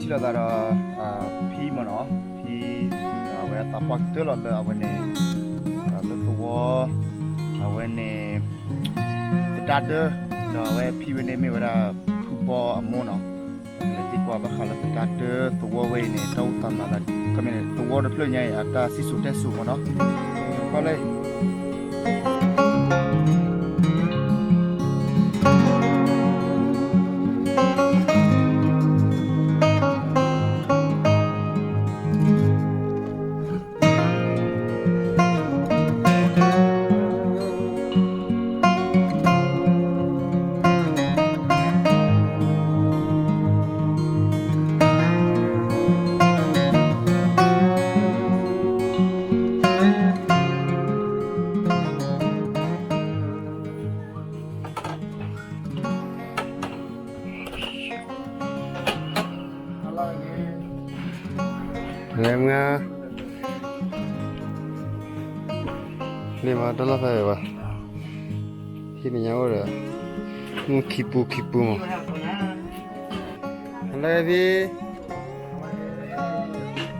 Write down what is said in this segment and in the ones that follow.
ထံၣ်လိာ်သးဒီး ဖံမ့ၢ်နီၤ, ဖံ အဝဲသးပှၢ်ကတၢၢ်လီၤလၢအဝဲန့ၣ် လၢသဝီ အဝဲန့ၣ် သဒါတၢ ဒီးအဝဲဖံဝဲန့ၣ်မ့ၢ်ဝဲဒၣ် ဖုဘီအမိၢ်နီၤ, လဲၤသံကွၢ်ဘၣ်ဃးလၢသဒါတၢသဝီဝဲအံၤန့ၣ် တၢ်အိၣ်သးမၤသး ခီမ့ၢ်န့ၣ် သဝီတဖျၢၣ်ညါအံၤ အတၢ်စံၣ်စိၤတဲစိၤမ့ၢ်နီၤ, ကွၢ်လၢ လဲၤမုၢ်ဧါ, န့ၢ်မၤတၢ်လီၢ်ဖဲဝဲဘၣ်, ဟံၣ်မဲာ်ညါအိၣ်ဒီး မုၢ်ခံပူခံပူမး, လဲၤဖံ,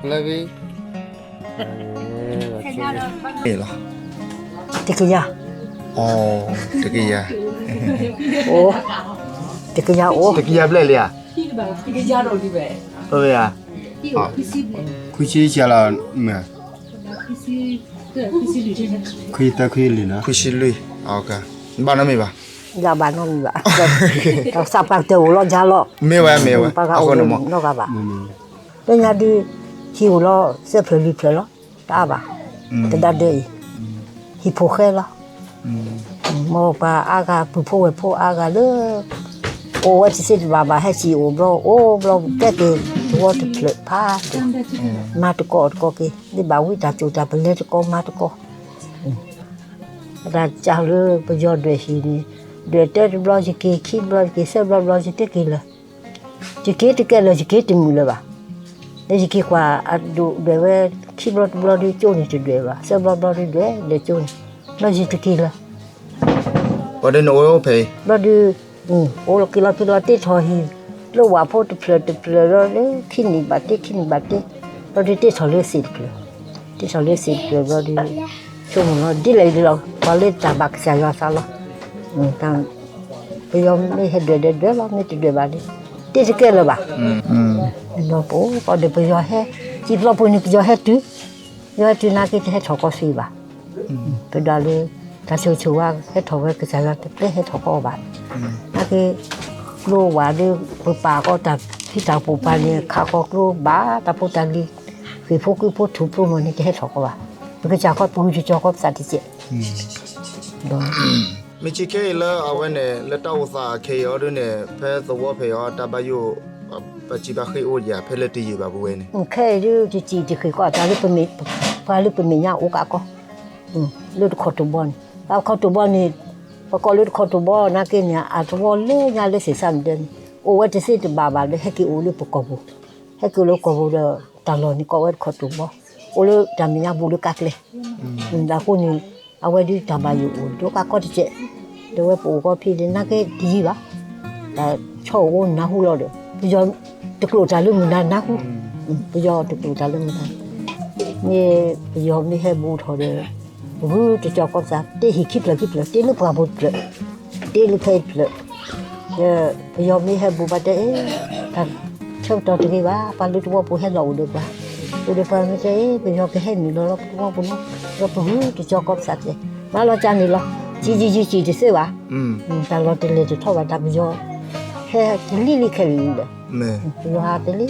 လဲၤဖံ န့ၣ်လီၤ, တကယၤ, တကယၤ, အိၣ်, တကယၤအိၣ်, တကယၤဘျဲၣ်လံဧါ, တကယၤဒီးလံဝဲ, ခွံဆံယဲၢ်လီၤ, ခွံသၢခွံလွံၢ်နီၤ, ခွံဆံလွံၢ်, ဘၣ်နီတမံၤဘၣ်, ယဘၣ်နီတမံၤဘၣ်, သးပှၢ်ကတၢၢ်အိၣ်လီၤယါလီၤ, မ့ၢ်ဝဲမ့ၢ်ဝဲ, အဃိန့ၣ်မ့ၢ်နီတဂၤဘၣ်, လၢညါဒုး ဟံၣ်အိၣ်လီၤ သၢဖျၢၣ်လွံၢ်ဖျၢၣ်လီၤ, တအါဘၣ်, သဒါဒၢအံၤ, ဟံၣ်ဖိဃဲလီၤ, မ်ပှၤအါဂၤ ပုၢ်ဖိဝဲၢ်ဖိအါဂၤလၢ အိၣ်ဝဲတသ့တဘၣ်ဘၣ် ဟဲစံၣ်အိၣ်ဘျီ အိၣ်ဘျီ ကဲက့ၤသဝီတဖျၢၣ်ဖးဒိၣ်, မၤတကိးအီၤတကိးက့ၤ ဒ်ဘၣ်ဝံတၢ်စိၤတၢ်ပလဲတကိးမၤတကိး, အတၢ်ကၢ်လၢပယီၤဒွဲၣ်ဟံၣ်န့ၣ် ဒွဲၣ်တၢတဘျီ ယက့ၤခံဘျီ ယက့ၤသၢဘျီဘျီ ယတက့ၤလၢၤ, ယက့ၤတကဲလၢၤ ယက့ၤတမုာ်လၢၤဘၣ်, လၢယက့ၤကွၢ်အဒိၣ်ဒွဲၣ်ဝဲ ခံဘျီတဘျီဒုး ကၠိန့ၣ်တဒွဲၣ်ဘၣ် သၢဘျီဘျီဒုး ဒွဲၣ်ဒွဲၣ်ကၠိန့ၣ်, ဘျီယတက့ၤလၢၤ ဘျီဒုး အိၣ်လီၤက့ၤလီၤဖံးလီၤ တ့ထီၣ်ဟံၣ် လၢဝၣ်ဖိတဖျၢၣ်တဖျၢၣ်လီၤလၢ ခံနံၣ်ဘၣ်တ့ ခံနံၣ်ဘၣ်တ့, ဘျီဒုးတ့ထီၣ်လၢသ့ၣ်တဖျၢၣ်, တ့ထီၣ်လၢသ့ၣ်တဖျၢၣ်ဘျီဒုး ဆိကမိၣ်လီၤ ဒ်လဲၣ်ဒ်လဲၣ်လီၤ ပှၤလၢတၢ်ဘၣ်ကစၢ်ယွၤသးလီၤ, ပယီၤမ့ၢ်ဟဲဒွဲၣ်ဒွဲၣ်ဒွဲၣ်လီၤ မ့ၢ်တဒွဲၣ်ဘၣ်ဒီး တ့တကဲလၢၤဘၣ်, ဒီးပအိၣ်ကီးဒီးပယီၤဟဲ, စံၣ်ပျီပူၤန့ၣ် ပယီၤဟဲတုၤ, ပယီၤဟဲတုၤနာ်က့တဟဲထီၣ်ကီးသ့ဘၣ်, ပဒွးလၢ တၢ်ဆိၣ်ဆိၣ်ဝါဟဲထီၣ်ဝဲ ကစၢ်ယွၤတဟဲထီၣ်ကီးဘၣ်, နာ်က့ ကျိဝဲဒီး ပပာ်ကီးတၢ်ဖံးတၢ်ပူၤပှၤန့ၣ် ခးကီးကျိဘၣ် တၢ်ဖိတၢ်လံၤ ဃ့ၢ်ဖိကုဖိထူၣ်ဖိမီၤန့ၣ် တဟဲထီၣ်ကီးဘၣ်, ပကစၢ်ခီပဂုၤကကီကီးပသးတစဲး, မ့ၢ်စ့ၢ်ခဲအံၤလၢအဝဲန့ၣ် လၢတၢ်အိၣ်သးခဲအံၤအီၤဒ်န့ၣ် ဖဲသဝီဖဲအံၤအီၤ တၢ်ဘၣ်ယိၣ် ပစံးဘၣ်ဃ့ၢ်အိၣ်ယၤ ဖဲလၢတယံာ်ဘၣ်ပဝဲန့ၣ်, ခဲအံၤဒုး တစံၣ်တဃ့ၢ်ကီး ပှၤလၢပမဲာ်ညါအိၣ်ကးကီး, လၢတခီတိၢ်ဘီန့ၣ် ပခီတိၢ်ဘီန့ၣ် ပကိးလၢတခီတိၢ်ဘီနာ်က့န့ၣ် အသဝီလၢညါလၢသ့ၣ်စၢ်မတၢန့ၣ် အိၣ်ဝဲတသ့တဘၣ်ဘၣ်ဒီး ဟဲက့ၤအိၣ်လၢပကီၢ်ပူၤ, ဟဲက့ၤအိၣ်လၢကီၢ်ပူၤဒီး တၢ်လီၢ်န့ၣ်ကိးဝဲတခီတိၢ်ဘီ, အိၣ်လၢတၢ်မဲာ်ညါဘူးလၢကါကျဲ, အဃိန့ၣ် အဝဲဒုးတၢ်ဘၣ်ယိၣ်အိၣ်ဒိၣ်ကါကီးတကဲး, ဒီးဝဲပအိၣ်ကီးဖဲန့ၣ် နာ်က့တယံာ်ဘၣ်, တၢ်ဆီအိၣ်နၢ်ဟူလီၤဒီး ပယီၤတကျိာ်တၢ်လၢမုၢ်နၤနၢ်ဟူ, ပယီၤတကျိာ်တၢ်လၢမုၢ်နၤ, မ့ၢ်ပယီၤမ့ၢ်ဟဲဘူးထီၣ်ဒီး ပဂုၤတကီကီးပသး တ့ဟံၣ်ခံဖျၢၣ်ခံဖျၢၣ် တ့လၢပှၢ်ပူၤတဖျၢၣ်, တ့လၢခဲအံၤတဖျၢၣ်, ဒီးပယီၤမ့ၢ်ဟဲဘူးဘၣ်တဲအ့ၣ် တၢ်ဆၢကတီၢ်တဂ့ၤဘၣ် ပှၤလၢတဝီပူၤဟဲလီၤအိၣ်ဒီးပှၤ, အိၣ်ဒီးပှၤမ့ၢ်တဲအ့ၣ် ပယီၤကဟဲနုာ်လီၤလၢပတဝီပူၤလီၤ, ဒီးပဂုၤတကီကီးပသးတဲ, မၤလီၤကၢ်န့ၣ်လီၤ, စံၣ်စံၣ်စံၣ်စံၣ်တသ့ဘၣ်, တၢ်လီၢ်တလဲၤတထီၣ်ဘၣ် တၢ်ပယီၤ ဟဲတလံၤလံခဲလၢာ်လံဒီး, ပယီၤဟးတလံၤလံ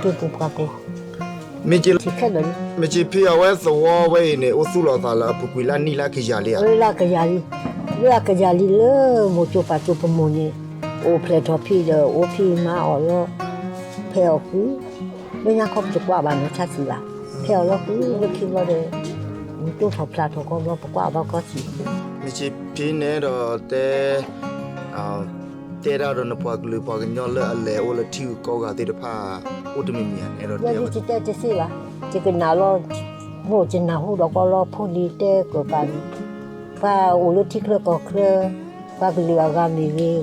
က့ၤပူၤပှၤပူၤ, မ့ၢ်စ့ၢ်ဖံ အဝဲသဝီဝဲအံၤန့ၣ် အိၣ်သူၣ်လီၤသးလၢအပူၤကွံာ်လၢအနံၣ်လၢအကယၤလံဧါ, လၢအကယၤလံ, လၢအကယၤလံလၢမိၢ်ကၠိပၢ်ကၠိပမိၢ်န့ၣ်, အိၣ်ဖျဲၣ်ထီၣ်ဖံဒီး အိၣ်ဖံမၤအီၣ်လီၤ, ဖဲအီၣ်ဃုာ်, လၢညါခီပတကွၢ်ဘၣ်နီၢ်ဆါစံးဘၣ်, ဖဲအီၣ်လီၤဃုာ်လၢခံဘျီဒီး, မ့ၢ်တိၢ်ထီၣ်ဖျါထီၣ်ကီဘျီ ပကွၢ်ဘၣ်ကီၢ်စံး, မ့ၢ်စ့ၢ်ဖံန့ၣ်ဒီးတဲ တဲတၢ်ဒီးနပှၤကလုာ်ပှၤကညီလၢအလဲၤအိၣ်လၢထံဂုၤကီၢ်ဂၤသ့ၣ်တဖၣ် အိၣ်တမံၤမံၤဧါန့ၣ်ဒီး ယဲဒုးတဲတသ့ဘၣ်, ယကနၣ်လီၤ, မိၢ်ယနၢ်ဟူဒီးကီလီၤ ဖိလံၤတဲကၢၣ်ပာ်န့ၣ်, ပှၤအိၣ်လၢထံချၢကီၢ်ချၢ, ပှၤကလုာ်အဂၤမ့ၢ်ဂ့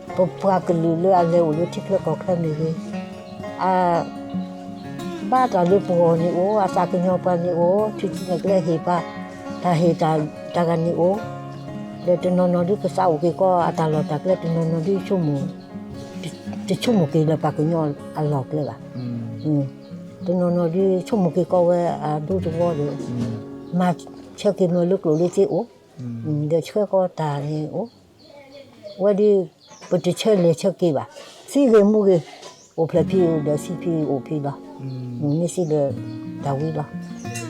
ၤ, ပပှၤကလုာ်လၢအလဲၤအိၣ်လၢထံချၢကီၢ်ချၢမ့ၢ်ဂ့ၤ အဘၣ်တၢ်လၢပဂီၢ်န့ၣ်အိၣ်, အသးကညီၤပှၤန့ၣ်အိၣ်, ထံထံန့ၣ်ကျဲဟ့ၣ်ပှၤ, တၢ်ဟ့ၣ်တၢ်တဂၤန့ၣ်အိၣ်, ဒီးတနီၤနီၤဒုးကသးအိၣ်က့ၤကီးအတၢ်လီၢ်တၢ်ကျဲ, တနီၤနီၤဒုးဆိကမိၣ်, တဆိကမိၣ်က့ၤလၢပှၤကညီအလီၢ်ကျဲဘၣ်. တနီၤနီၤဒုးဆိကမိၣ်က့ၤကီးဝဲအဒိတဝီဒီး, မၤဆၢက့ၤမ့ၢ်လၢကျိၣ်လၢစ့အိၣ်, ဒီးဆှၢကီးတၢ်န့ၣ်အိၣ်, ဝဲဒုး ပတဆၢလဲၤဆၢက့ၤဘၣ်, သံဂ့ၤမူဂ့ၤ, အိၣ်ဖျဲၣ်ဖံဒီးသံဖံအိၣ်ဖံလီၤ, မ့ၢ်သံဒီးတၢ်ဝံၤလီၤ,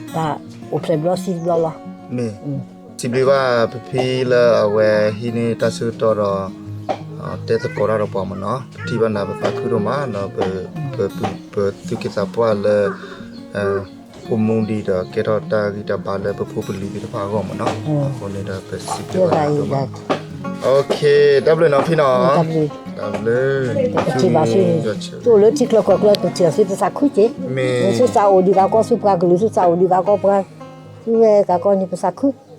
တၢ်အိၣ်ဖျဲၣ်ဘျီသံဘျီလီၤ. မ့ၢ်, စံးဘျုးဘၣ်ဖံဖံလၢအဝဲဟံးန့ၢ်တၢ်ဆၢကတီၢ်ဒီး တဲသကိးတၢ်ဒီးပှၤမ့ၢ်နီၤ, ပထံၣ်ဘၣ်နၤပသးခုဒိၣ်မး, ပသုးက့သးပှၢ်လၢ အိၣ်မူဒံးဒီးကဲထီၣ်တၢ်ဂံၢ်တၢ်ဘါလၢပဖိပလံၤသ့ၣ်တဖၣ်အဂီၢ်မ့ၢ်နီၤ, အဃိန့ၣ်ဒီးပစံးဘျုးဘၣ်နၤဒိၣ်မး, တၢ်ဘျုးနီၤဖံနီၤ, တၢ်ဘျုး, အိၣ်လၢထံချၢကီၢ်ချၢကထံၣ်အီၤသုပသးခုက့ၤ, မ့ၢ်သုသးအိၣ်ဒံးဂၤကီၢ်, သုပှၤကလုာ်သုသးအိၣ်ဒံးဂၤကီၢ်ပှၤ, သုဝဲဂၤကီၢ်န့ၣ်ပသးခု